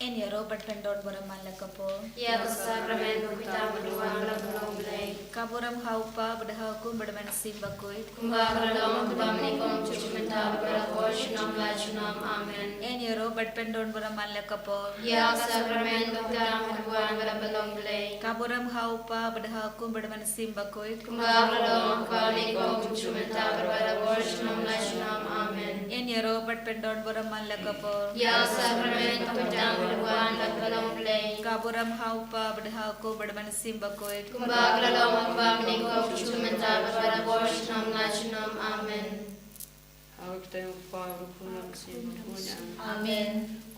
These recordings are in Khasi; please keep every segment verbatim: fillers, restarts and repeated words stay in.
Ïaroh bad pyndon burom man la ka por. Ïa ka sakramen ba khuid tam bad wan la ka long Blei. Ka burom ha u Kpa bad ha u Khun bad ha u Mynsiem Bakhuid. Kumba ka la long, kumba mynta, kumjuh mynta bad barabor, junom la junom. Amen. Ïaroh bad pyndon burom man la ka por. Ïa ka sakramen ba khuid tam bad wan la ka long Blei. Ka burom ha u Kpa bad ha u Khun bad ha u Mynsiem Bakhuid. Kumba ka la long, kumba mynta, kumjuh mynta bad barabor, junom la junom. Amen. Ïaroh bad pyndon burom man la ka por. Ïa ka sakramen ba khuid tam bad wan la ka long Blei. Ka burom ha u Kpa bad ha u Khun bad ha u Mynsiem Bakhuid. Kumba ka la long, kumba mynta, kumjuh mynta bad barabor, junom la junom. Amen. Ha ka kyrteng u Kpa, u Khun, u Mynsiem Bakhuid. Amen.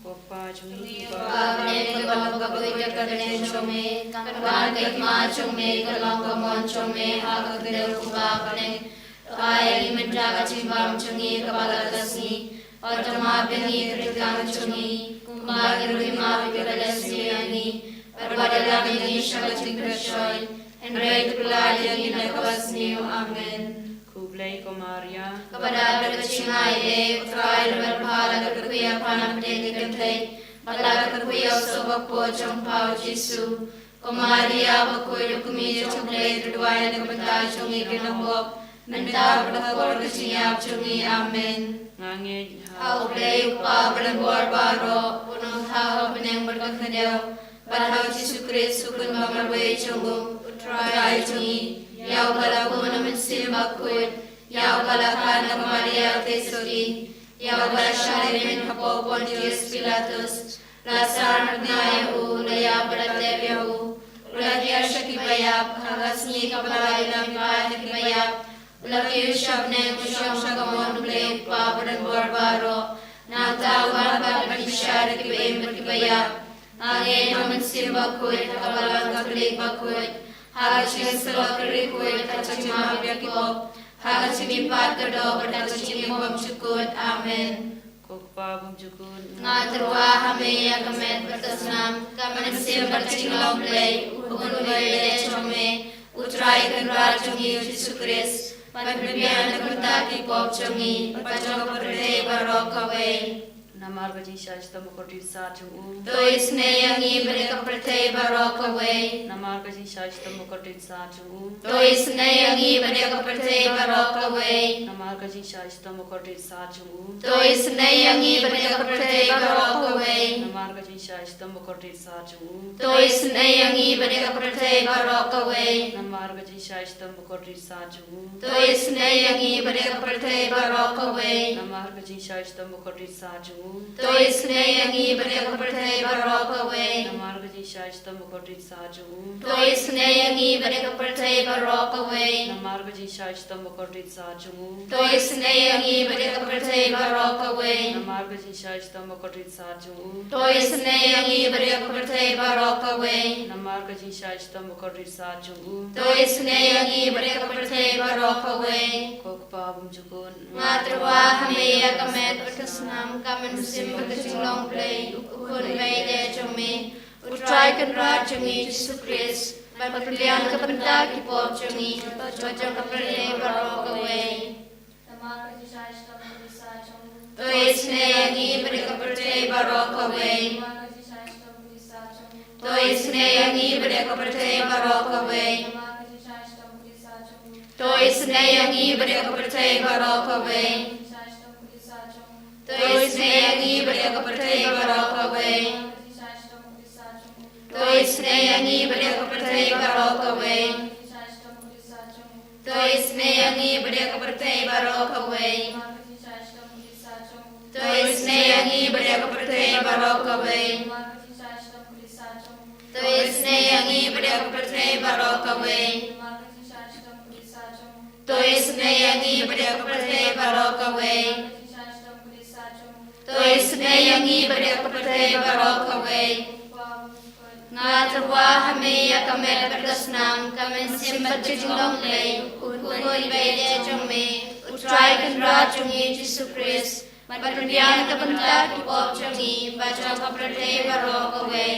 Ko Kpa jong ngi, ko Kpa, ka bneng ka long kaba khuid da ka bneng jong me, kan wan ka hima jong me, kan long ka mon jong me ha ka kyrteng u Kpa ha bneng. To ai ïa ngi mynta ka jingbam jong ngi kaba la ka sngi. Bad to map ïa ngi ka ryngkang jong ngi, kumba ngi ruh ngi map ïa kiba la sniew ïa ngi. Bad wat ïalam ïa ngi sha ka jingpyrshoi, hynrei to pyllait ïa ngi na kaba sniew. Amen. Khublei ko Maria, kaba dap da ka jingai ei, u Trai u don bad pha, la kyrkhu ïa pha na pdeng ki kynthei, bad la kyrkhu ïa u soh bakpoh jong pha u Jisu. Ko Maria bakhuid, u kmie jong U Blei, to duwai na ka bynta jong ngi ki nongpop, mynta bad ha ka por ka jingïap jong ngi. Amen. Nga ngeit ha U Blei u Kpa badonbor baroh, u Nongthaw ha bneng bad ka khyndew, bad ha u Jisu Khrist u Khun ba marwei jong u, u Trai jong ngi, ïa uba la bun ha u Mynsiem Bakhuid, ïa uba la khot na ka Maria ka theisotti, ïa uba la shah rymmiñ hapoh Pontius Pilatus, la sah, la khynnah ïa u, la ïap bad la tep ïa u, u la hiar sha kiba ïap, ha ka sngi kaba lai u la mihpat na kiba ïap, u la kiew sha bneng, u shong sha kamon U Blei u Kpa badonbor baroh. Nangta un wan pat ban bishar ïa kiba im bad kiba ïap. Nga ngeit ha u Mynsiem Bakhuid, ha ka Balang Katholik bakhuid, ha ka jingïasyllok ri khuid, ha ka jingmap ïa ki pop, ha ka jingmihpat ka doh bad ha ka jingim bymjukut. Amen. Ko Kpa bymjukut, nga tyrwa ha me ïa ka met bad ka snam, ka mynsiem bad ka jinglong Blei, u Khun ba ïeit jong me, u Trai Kynrad jong ngi u Jisu Khrist, ban pynbiang na ka bynta ki pop jong ngi bad jong ka pyrthei baroh kawei. Namar ka jingshah shitom bakordit sat jong u, to isynei ïa ngi bad ïa ka pyrthei baroh kawei. Namar ka jingshah shitom bakordit sat jong u, to isynei ïa ngi bad ïa ka pyrthei baroh kawei. Namar ka jingshah shitom bakordit sat jong u, to isynei ïa ngi bad ïa ka pyrthei baroh kawei. Namar ka jingshah shitom bakordit sat jong u, to isynei ïa ngi bad ïa ka pyrthei baroh kawei. Namar ka jingshah shitom bakordit sat jong u, to isynei ïa ngi bad ïa ka pyrthei baroh kawei. Namar ka jingshah shitom bakordit sat jong u, to isynei ïa ngi bad ïa ka pyrthei baroh kawei. Namar ka jingshah shitom bakordit sat jong u, to isynei ïa ngi bad ïa ka pyrthei baroh kawei. Namar ka jingshah shitom bakordit sat jong u, to isynei ïa ngi bad ïa ka pyrthei baroh kawei. Namar ka jingshah shitom bakordit sat jong u, to isynei ïa ngi bad ïa ka pyrthei baroh kawei. Namar ka jingshah shitom bakordit sat jong u, to isynei ïa ngi bad ïa ka pyrthei baroh kawei. Ko Kpa bymjukut, nga tyrwa ha me ïa ka met bad ka snam, ka mynsiem bad ka jinglong Blei, u Khun ba ïeit jong me, u Trai Kynrad jong ngi u Jisu Khrist, ban pynbiang na ka bynta ki pop jong ngi bad jong ka pyrthei baroh kawei. Namar ka jingshah shitom bakordit sat jong u, to isynei ïa ngi bad ïa ka pyrthei baroh kawei. Namar ka jingshah shitom bakordit sat jong u, to isynei ïa ngi bad ïa ka pyrthei baroh kawei. Namar ka jingshah shitom bakordit sat jong u, to isynei ïa ngi bad ïa ka pyrthei baroh kawei. Namar ka jingshah shitom bakordit sat jong u, to isynei ïa ngi bad ïa ka pyrthei baroh kawei. Namar ka jingshah shitom bakordit sat jong u, to isynei ïa ngi bad ïa ka pyrthei baroh kawei. Namar ka jingshah shitom bakordit sat jong u, to isynei ïa ngi bad ïa ka pyrthei baroh kawei. Namar ka jingshah shitom bakordit sat jong u, to isynei ïa ngi bad ïa ka pyrthei baroh kawei. Namar ka jingshah shitom bakordit sat jong u, to isynei ïa ngi bad ïa ka pyrthei baroh kawei. Namar ka jingshah shitom bakordit sat jong u, to isynei ïa ngi bad ïa ka pyrthei baroh kawei. Namar ka jingshah shitom bakordit sat jong u, to isynei ïa ngi bad ïa ka pyrthei baroh kawei. Nga tyrwa ha me ïa ka met bad ka snam, ka mynsiem bad ka jinglong Blei, u Khun ba ïeit jong me, u Trai Kynrad jong ngi u Jisu Khrist, ban pynbiang na ka bynta ki pop jong ngi bad jong ka pyrthei baroh kawei.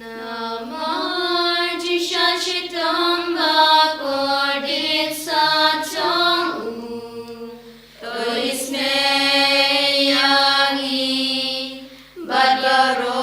Namar jingshah shitom bakordit sat jong u, to isynei ïa ngi bad baroh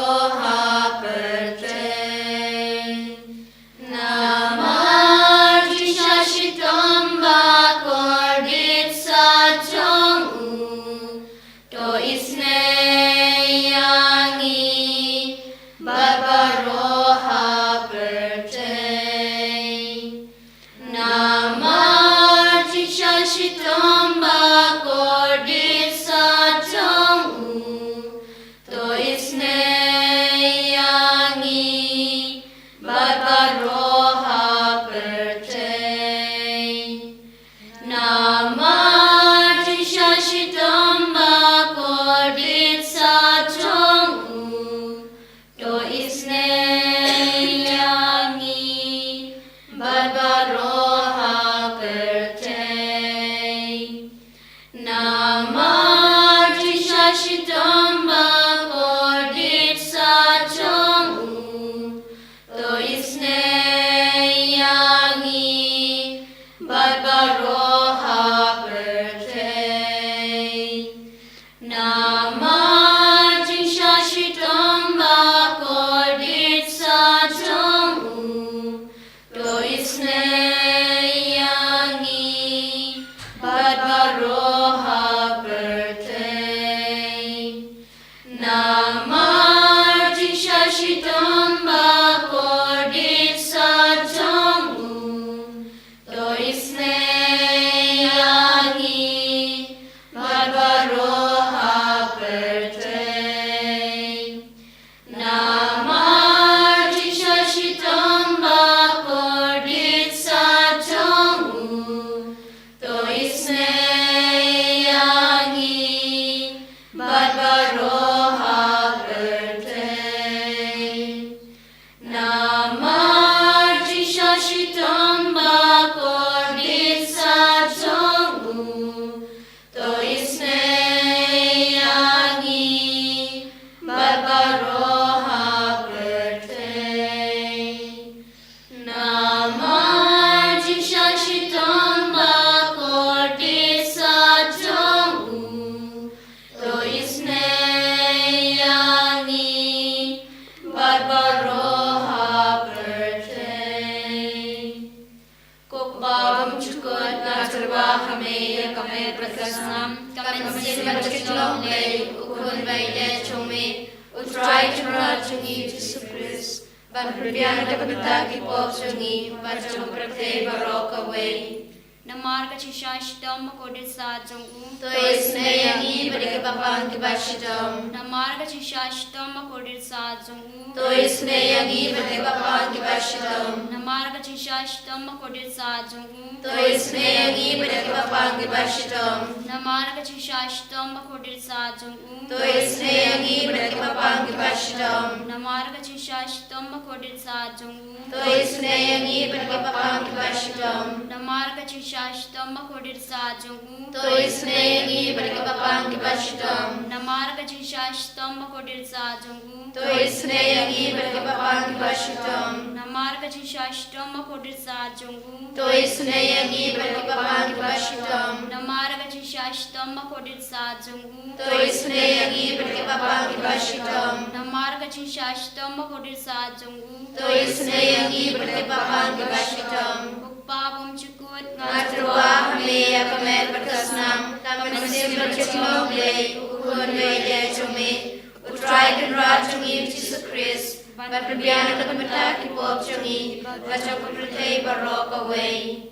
ïa ngi bad baroh ha pyrthei. Namar jingshah shitom bakordit sah jong u, to isynei ïa ngi bad baroh ha pyrthei. Namar jingshah shitom bakordit sah jong u, to isynei ïa ngi bad baroh ha pyrthei. Namar jingshah shitom bakordit sah jong u, to isynei ïa ngi bad baroh ha pyrthei. Namar jingshah shitom bakordit sah jong u, to isynei ïa ngi bad baroh ha pyrthei. Ko Kpa bymjukut, nga tyrwa ha me ïa ka met bad ka snam, ka mynsiem bad ka jinglong Blei, U Khun ba ïeit jong me, U Trai Kynrad jong ngi Jisu Khrist, ban pynbiang na ka bynta ki pop jong ngi bad jong ka pyrthei baroh kawei. Namar ka jingshah shitom bakordit sah jong u, to isynei ïa ngi bad ïa ki bapang kiba shitom. Namar ka jingshah shitom bakordit sah jong u, to isynei ïa ngi bad ïa ki bapang kiba shitom. Namar ka jingshah shitom bakordit sah jong u, to isynei ïa ngi bad ïa ki bapang kiba shitom. Namar ka jingshah shitom bakordit sah jong u, to isynei ïa ngi bad ïa ki bapang kiba shitom. Namar ka jingshah shitom bakordit sah jong u, to isynei ïa ngi bad ïa ki bapang kiba shitom. Namar ka jingshah shitom bakordit sah jong u, to isynei ïa ngi bad ïa ki bapang kiba shitom. Namar ka jingshah shitom bakordit sah jong u, to isynei ïa ngi bad ïa ki bapang kiba shitom. Namar ka jingshah shitom bakordit sah jong u, to isynei ïa ngi bad ïa ki bapang kiba shitom. Namar ka jingshah shitom bakordit sah jong u, to isynei ïa ngi bad ïa ki bapang kiba shitom. Namar ka jingshah shitom bakordit sah jong u, to isynei ïa ngi bad ïa ki bapang kiba shitom. Ko Kpa bymjukut, nga tyrwa ha me ïa ka met bad ka snam, ka mynsiem bad ka jinglong Blei, U Khun ba ïeit jong me, U Trai Kynrad jong ngi Jisu Khrist, ban pynbiang na ka bynta ki pop jong ngi bad jong ka pyrthei baroh kawei.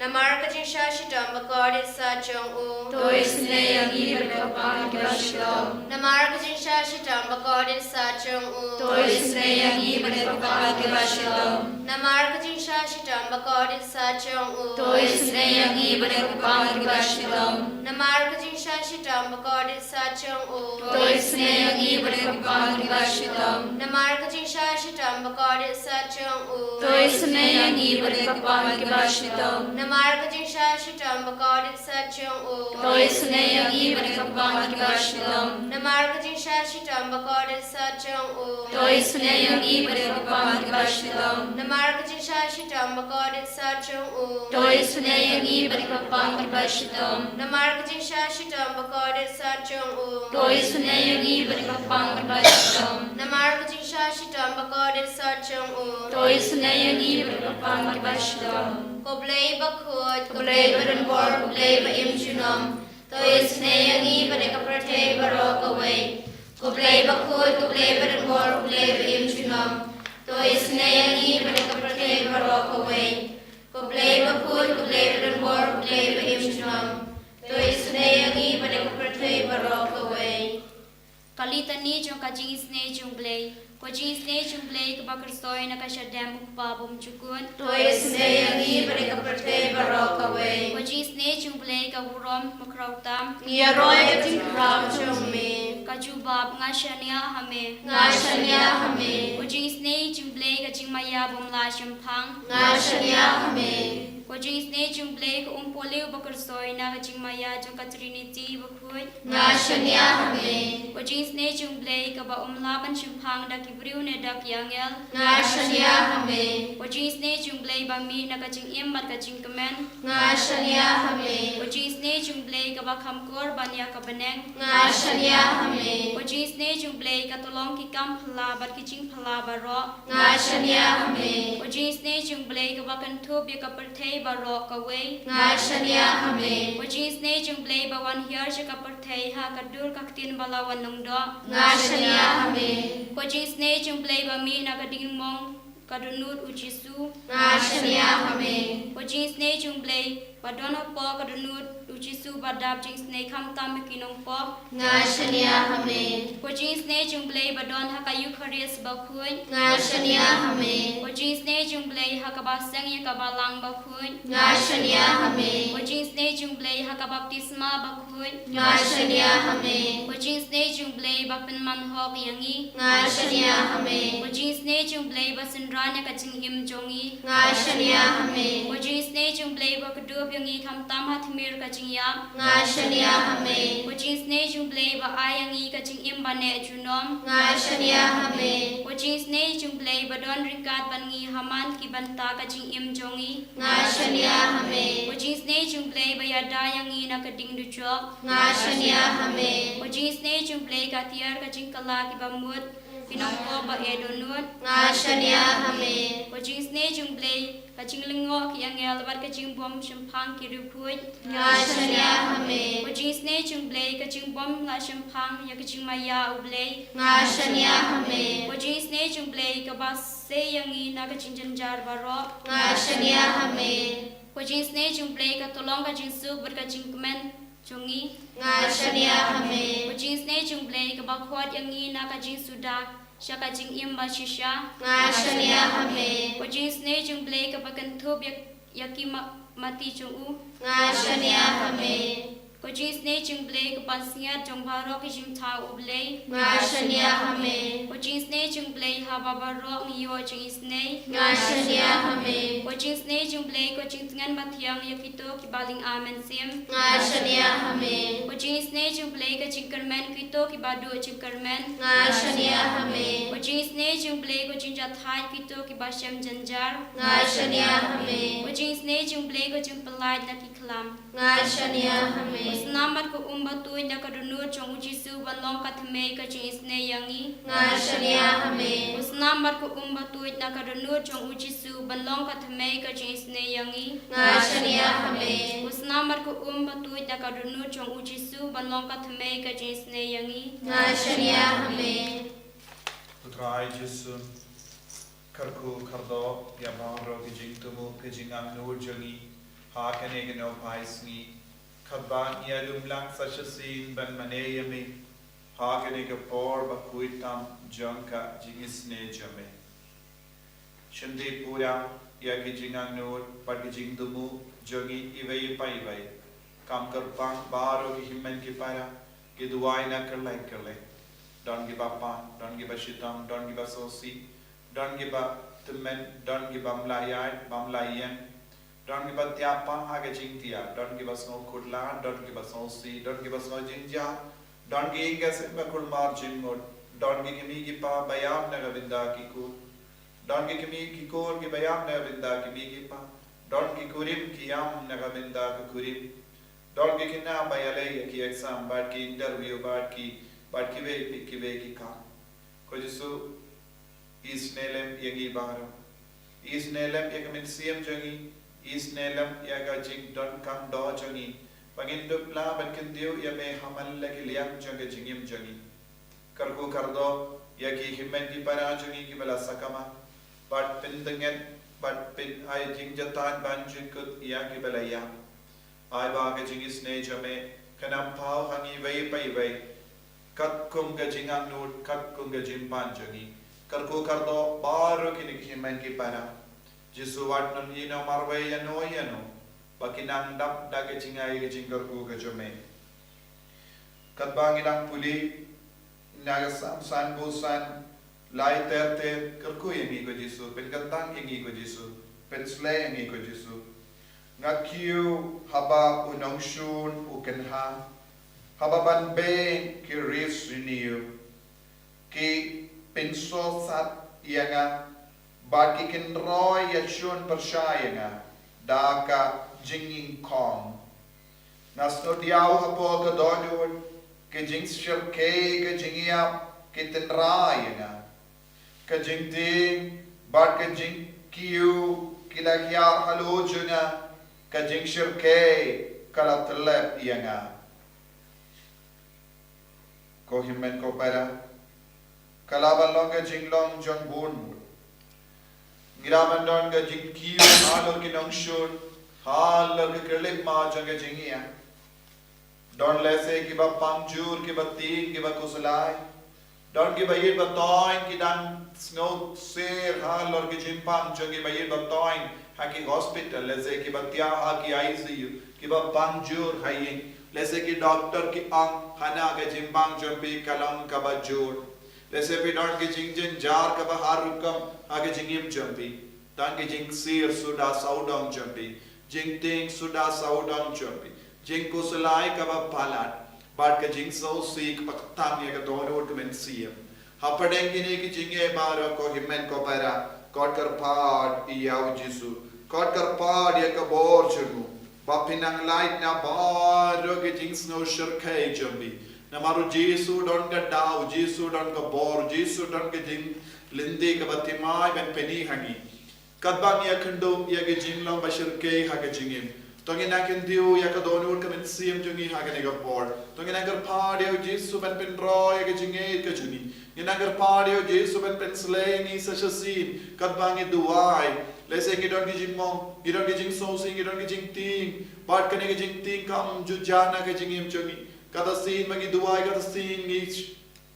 Namar ka jingshah shitom bakordit sah jong u, to isynei ïa ngi bad ïa ki bapang kiba shitom. Namar ka jingshah shitom bakordit sah jong u, to isynei ïa ngi bad ïa ki bapang kiba shitom. Namar ka jingshah shitom bakordit sah jong u, to isynei ïa ngi bad ïa ki bapang kiba shitom. Namar ka jingshah shitom bakordit sah jong u, to isynei ïa ngi bad ïa ki bapang kiba shitom. Namar ka jingshah shitom bakordit sah jong u, to isynei ïa ngi bad ïa ki bapang kiba shitom. Namar ka jingshah shitom bakordit sah jong u, to isynei ïa ngi bad ïa ki bapang kiba shitom. Namar ka jingshah shitom bakordit sah jong u, to isynei ïa ngi bad ïa ki bapang kiba shitom. Namar ka jingshah shitom bakordit sah jong u, to isynei ïa ngi bad ïa ki bapang kiba shitom. Namar ka jingshah shitom bakordit sah jong u, to isynei ïa ngi bad ïa ki bapang kiba shitom. Namar ka jingshah shitom bakordit sah jong u, to isynei ïa ngi bad ïa ki bapang kiba shitom. Ko Blei bakhuid, ko Blei badonbor, ko Blei ba im junom, to isynei ïa ngi bad ïa ka pyrthei baroh kawei. Ko Blei bakhuid, ko Blei badonbor, ko Blei ba im junom, to isynei ïa ngi bad ïa ka pyrthei baroh kawei. Ko Blei bakhuid, ko Blei badonbor, ko Blei ba im junom, to isynei ïa ngi bad ïa ka pyrthei baroh kawei. Ka litani jong ka jingisynei jong Blei. Ko jingisynei jong Blei kaba kyrshoi na ka shadem u Kpa bymjukut, to isynei ïa ngi bad ïa ka pyrthei baroh kawei. Ko jingisynei jong Blei ka burom bakhraw tam, ngi ïaroh ïa ka jingkhraw jong me. Ka jubab, nga shaniah ha me. Nga shaniah ha me. Ko jingisynei jong Blei ka jingmaïa bymlah shemphang, nga shaniah ha me. Ko Ko jingisynei jong U Blei ka umpohliew ba kyrsoi na ka jingmaïa jong ka Trinity bakhuid. Nga shaniah ha me. Ko jingisynei jong U Blei kaba ym lah ban shemphang da ki briew ne da ki angel. Nga shaniah ha me. Ko jingisynei jong U Blei ba mih na ka jingim bad ka jingkmen. Nga shaniah ha me. Ko jingisynei jong U Blei kaba kham kor ban ïa ka bneng. Nga shaniah ha me. Ko jingisynei jong U Blei ka tyllong ki kam phylla bad ki jingphylla baroh. Nga shaniah ha me. Ko jingisynei jong U Blei kaba kynthup ïa ka pyrthei baroh kawei. Nga shaniah ha me. Ko jingisynei jong U Blei ba wan hiar sha ka pyrthei ha ka dur ka ktien ba la wan long doh. Nga shaniah ha me. Ko jingisynei jong U Blei ba mih na ka dingmong ka dohnud U Jisu. Nga shaniah ha me. Ko jingisynei jong U Blei ba don hapoh ka dohnud U Jisu ba dap jingisynei khamtam ïa ki nongpop. Nga shaniah ha me. Ko jingisynei jong U Blei ba don ha ka Eukharist bakhuid. Nga shaniah ha me. Ko jingisynei jong U Blei ha kaba seng ïa ka balang bakhuid. Nga shaniah ha me. Ko jingisynei jong U Blei ha ka baptisma bakhuid. Nga shaniah ha me. Ko jingisynei jong U Blei ba pynman hok ïa ngi. Nga shaniah ha me. Ko jingisynei jong U Blei ba synran ïa ka jingim jong ngi. Nga shaniah ha me. Ko jingisynei jong U Blei ba kdup ïa ngi khamtam ha tmier ka jingïap. Nga shaniah ha me. Ko jingisynei jong U Blei ba ai ïa ngi ka jingim ba neh junom. Nga shaniah ha me. Ko jingisynei jong U Blei ba don ryngkat bad ngi ha man ki bynta ka jingim jong ngi. Nga shaniah ha me. Ko jingisynei jong U Blei ba ïada ïa ngi na ka ding dujok. Nga shaniah ha me. Ko jingisynei jong U Blei ka tiar ka jingkylla kiba mut, ki nongpop ba eh dohnud. Nga shaniah ha me. Ko jingisynei jong U Blei ka jinglyngngoh ki angel bad ka jingbym shemphang ki riewkhuid. Nga shaniah ha me. Ko jingisynei jong U Blei ka jingbym lah shemphang ïa ka jingmaïa U Blei. Nga shaniah ha me. Ko jingisynei jong U Blei kaba sei ïa ngi na ka jingjynjar baroh. Nga shaniah ha me. Ko jingisynei jong U Blei ka tyllong ka jingsuk bad ka jingkmen jong ngi. Nga shaniah ha me. Ko jingisynei jong U Blei kaba khot ïa ngi na ka jingsuda sha ka jingim ba shisha. Nga shaniah ha me. Ko jingisynei jong U Blei kaba kynthup ïa, ïa ki ma-, mati jong u. Nga shaniah ha me. Ko jingisynei jong U Blei ka pansngiat jong baroh ki jingthaw U Blei. Nga shaniah ha me. Ko jingisynei jong U Blei haba baroh ngi ïoh jingisynei. Nga shaniah ha me. Ko jingisynei jong U Blei ko jingtngen bathiang ïa kito kiba lyngkha mynsiem. Nga shaniah ha me. Ko jingisynei jong U Blei ka jingkyrmen kito kiba duh jingkyrmen. Nga shaniah ha me. Ko jingisynei jong U Blei ko jingjahthait kito kiba shem jynjar. Nga shaniah ha me. Ko jingisynei jong U Blei ko jingpyllait na ki khlam. Nga shaniah ha me. Ko snam bad ko um ba tuid na ka dohnud jong U Jisu ban long ka thymmei ka jingisynei ïa ngi. Nga shaniah ha me. Ko snam bad ko um ba tuid na ka dohnud jong U Jisu ban long ka thymmei ka jingisynei ïa ngi. Nga shaniah ha me. Ko snam bad ko um ba tuid na ka dohnud jong U Jisu ban long ka thymmei ka jingisynei ïa ngi. Nga shaniah ha me. Ko Trai Jisu, kyrkhu kyrdoh ïa baroh ki jingthmu ki jingangnud jong ngi ha kane ka nohphai sngi. Katba ngi ïalum lang sa shisien ban mane ïa me ha kane ka por ba khuid tam jong ka jingisynei jong me. Shynti pura ïa ki jingangnud bad ki jingthmu jong ngi iwei pa iwei. Kam kyrpang baroh ki hynmen ki para ki duwai na kylleng kylleng. Don kiba pan, don kiba shitom, don kiba sngewsih, don kiba tymmen, don kiba ym lah ïaid, bym lah ïeng. Don kiba thiah pang ha ka jingthiah, don kiba sngew khut lad, don kiba sngewsih, don kiba sngew jingjia, don ki ïing ki sem ba kulmar jingmut, don ki kmie ki kpa ba ïap na ka bynta ki kur. Don ki kmie ki kur kiba ïap na ka bynta ki kmie ki kpa. Don ki kurim ki ïam na ka bynta ki kurim. Don ki khynnah ba ïaleh ïa ki exam bad ki interview bad ki, bad kiwei pa kiwei ki kam. Ko Jisu, isynei lem ïa ngi baroh. Isynei lem ïa ka mynsiem jong ngi. Isynei lem ïa ka jingdonkam doh jong ngi, ba ngin dup lah ban kyntiew ïa me ha man la ki liang jong ka jingim jong ngi. Kyrkhu kyrdoh ïa ki hynmen ki para jong ngi kiba la sakma, bad pyntngen, bad pyn-ai jingjahthait ban jingkut ïa kiba la ïap. Ai ba ka jingisynei jong me kan ym paw ha ngi iwei pa iwei, katkum ka jingangnud, katkum ka jingpan jong ngi. Kyrkhu kyrdoh baroh kine ki hynmen ki para. Jisu, wat nym ïehnoh marwei ïano ïano, ba kin nang dap da ka jingai ka jingkyrkhu ka jong me. Katba ngi dang pule na ka Salm sanphew san, lai ter ter, kyrkhu ïa ngi ko Jisu, pynkyntang ïa ngi ko Jisu, pynsleh ïa ngi ko Jisu. Nga kiew haba u nongshun u kynha, haba ban beng ki riewsniew. Ki pynsngewsat ïa nga, bad ki kynroi ïashun pyrshah ïa nga da ka jingïengkhong. Nga sngewdiaw hapoh ka dohnud, ka jingshyrkhei ka jingïap ki tynrai ïa nga. Ka jingtieng bad ka jingkiew ki la hiar halor jong nga, ka jingshyrkhei ka la tyllep ïa nga. Ko hynmen ko para, ka lah ban long ka jinglong jong bun. Ngi lah ban don ka jingkiew halor ki nongshun, halor ki khyllipmat jong ka jingïap. Don lehse kiba pang jur, kiba tieng, kiba khuslai. Don kiba ïeit ba toiñ ki dang sngewsih halor ki jingpang jong kiba ïeit ba toiñ ha ki hospital, lehse kiba thiah ha ki I C U, kiba pang jur ha ïing. Lehse ki doktor ki ong hana ka jingpang jong phi ka long kaba jur. Lehse phi don ki jingjynjar kaba har rukom ha ka jingim jong phi. Tang ki jingsir suda sawdong jong phi, jingtieng suda sawdong jong phi, jingkhuslai kaba palat, bad ka jingsngewsih kaba ktam ïa ka dohnud ka mynsiem. Hapdeng kine ki jingeh baroh ko hynmen ko para, kot kyrpad ïa u Jisu, kot kyrpad ïa ka bor jong u, ba phin nang lait na baroh ki jingsngewshyrkhei jong phi. Namar u Jisu don ka daw, u Jisu don ka bor, u Jisu don ka jinglynti kaba thymmai ban pyni ha ngi. Katba ngi ïakynduh ïa ka jinglong ba shyrkhei ha ka jingim, to ngin nang kyntiew ïa ka dohnud ka mynsiem jong ngi ha kane ka por. To ngin nang kyrpad ïa u Jisu ban pynroi ïa ka jingngeit ka jong ngi. Ngin nang kyrpad ïa u Jisu ban pynslei ïa ngi sa shisien katba ngi duwai. Lehse ngi don ki jingmong, ngi don ki jingsngewsih, ngi don ki jingtieng. Bad kane ka jingtieng kam ju jan ha ka jingim jong ngi. Kata sien ba ngi duwai, kata sien ngi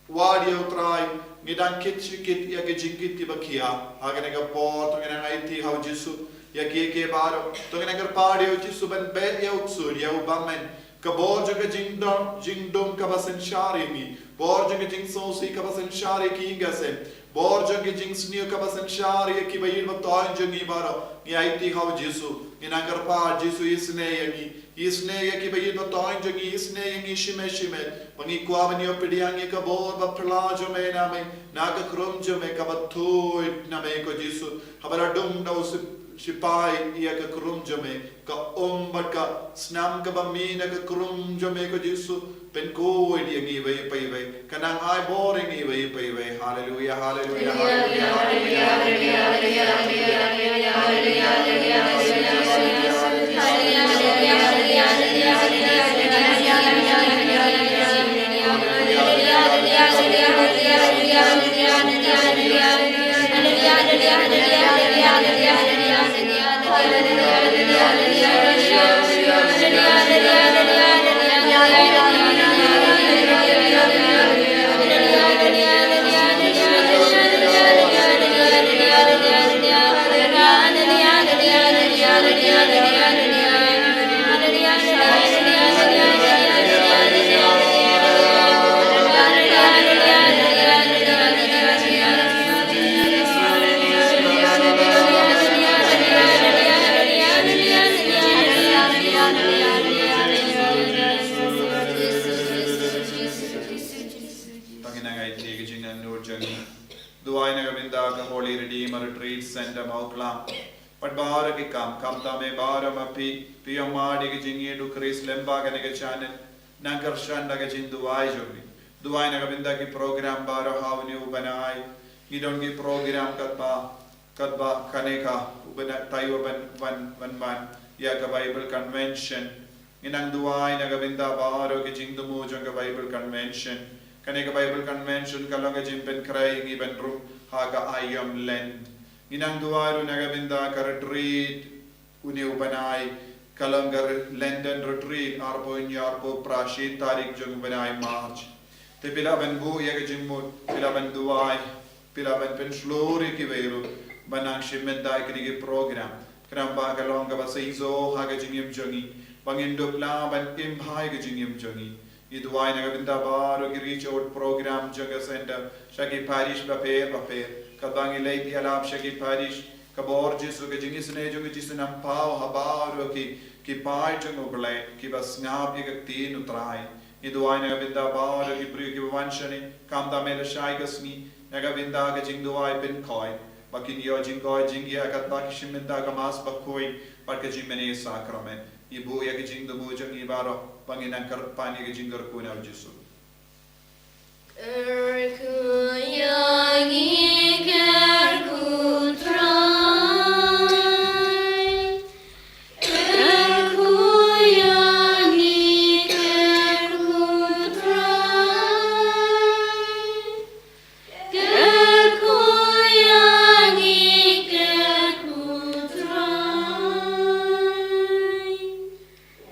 wad ïa u Trai, ngi dang kit shi kit ïa ki jingkit kiba khia. Ha kane ka por to ngin nang aiti ha u Jisu ïa kiei kiei baroh. To ngin nang kyrpad ïa u Jisu ban beh ïa u ksuid, ïa u bymman. Ka bor jong ka jingdum, jingdum kaba synshar ïa ngi. Bor jong ka jingsngewsih kaba synshar ïa ki ïing ki sem. Bor jong ka jingsniew kaba synshar ïa kiba ïeit ba toiñ jong ngi baroh. Ngi aiti ha u Jisu. Ngi nang kyrpad, Jisu, isynei ïa ngi. Isynei ïa kiba ïeit ba toiñ jong ngi, isynei ïa ngi shimet shimet. Ba ngi kwah ban ïoh pdiang ïa ka bor ba phylla jong me na me, na ka khrum jong me kaba tuid na me ko Jisu. Haba la dung da u sip-, sipai ïa ka khrum jong me, ka um bad ka snam kaba mih na ka khrum jong me ko Jisu. Pynkhuid ïa ngi iwei pa iwei. Ka nang ai bor ïa ngi iwei pa iwei. Haleluia, haleluia, haleluia, haleluia. Tang ïa ngi ngai ti ka jingangnud jong ngi. Duwai na ka bynta ka Holy Redeemer Retreat Center Mawkla. Bad baroh ki kam, khamtam eh baroh ma phi, phi ïohmad ïa ka jingïeit u Khrist lyngba kane ka channel. Nang kyrshan da ka jingduwai jong ngi. Duwai na ka bynta ki program baroh ha une u bnai. Ngi don ki program katba, katba kane ka u bnai, taïew ban, ban, ban, ban ïa ka Bible Convention. Ngi nang duwai na ka bynta baroh ki jingthmu jong ka Bible Convention. Kane ka Bible Convention ka long ka jingpynkhreh ïa ngi ban rung ha ka aïom Lent. Ngi nang duwai ruh na ka bynta ka retreat une u bnai, ka long ka re-, Lenten Retreat, arphew hynñiew arphew phra, shi tarik jong u bnai March. Te phi lah ban buh ïa ka jingmut, phi lah ban duwai, phi lah ban pynshlur ïa kiwei ruh ban nang shim bynta ïa kine ki program. Khnang ba ka long kaba seisoh ha ka jingim jong ngi, ba ngin dup lah ban im bha ïa ka jingim jong ngi. Ngi duwai na ka bynta baroh ki reach out program jong ka center sha ki parish bapher bapher. Katba ngi leit ïalap sha ki parish, Ka bor Jisu, ka jingisynei jong ka Jisu, nang paw ha baroh ki, ki paid jong U Blei kiba sngap ïa ka ktien U Trai. Ngi duwai na ka bynta baroh ki briew kiba wan shane, khamtam eh lashai ka sngi, na ka bynta ka jingduwai pynkoit, ba kin ïoh jingkoit jingkhiah katba ki shim bynta ka Mass bakhuid bad ka jingmane sakramen. Ngi buh ïa ka jingthmu jong ngi baroh, ba ngin nang kyrpad ïa ka jingkyrkhu na U Jisu. Kyrkhu ïa ngi, kyrkhu Trai. Kyrkhu ïa ngi, kyrkhu Trai. Kyrkhu ïa ngi, kyrkhu Trai.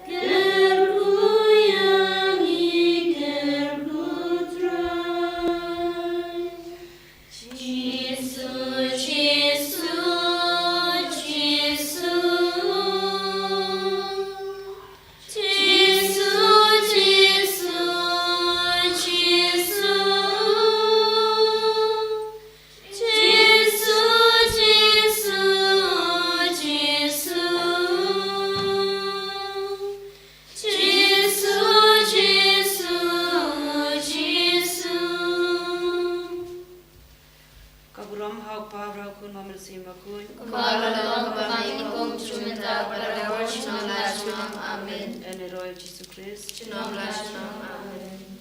Kyrkhu ïa ngi, kyrkhu Trai. Jisu, Jisu, Jisu. Jisu, Jisu, Jisu. Jisu, Jisu, Jisu. Jisu, Jisu, Jisu. Ka burom ha U Kpa, bad ha U Khun, bad ha U Mynsiem Bakhuid. Kumba ka long, kumba ka nyngkong, kumjuh mynta, bad barabor, junom la junom. Amen. Ïa ngi ruh, Jisu Khrist. Junom la junom. Amen.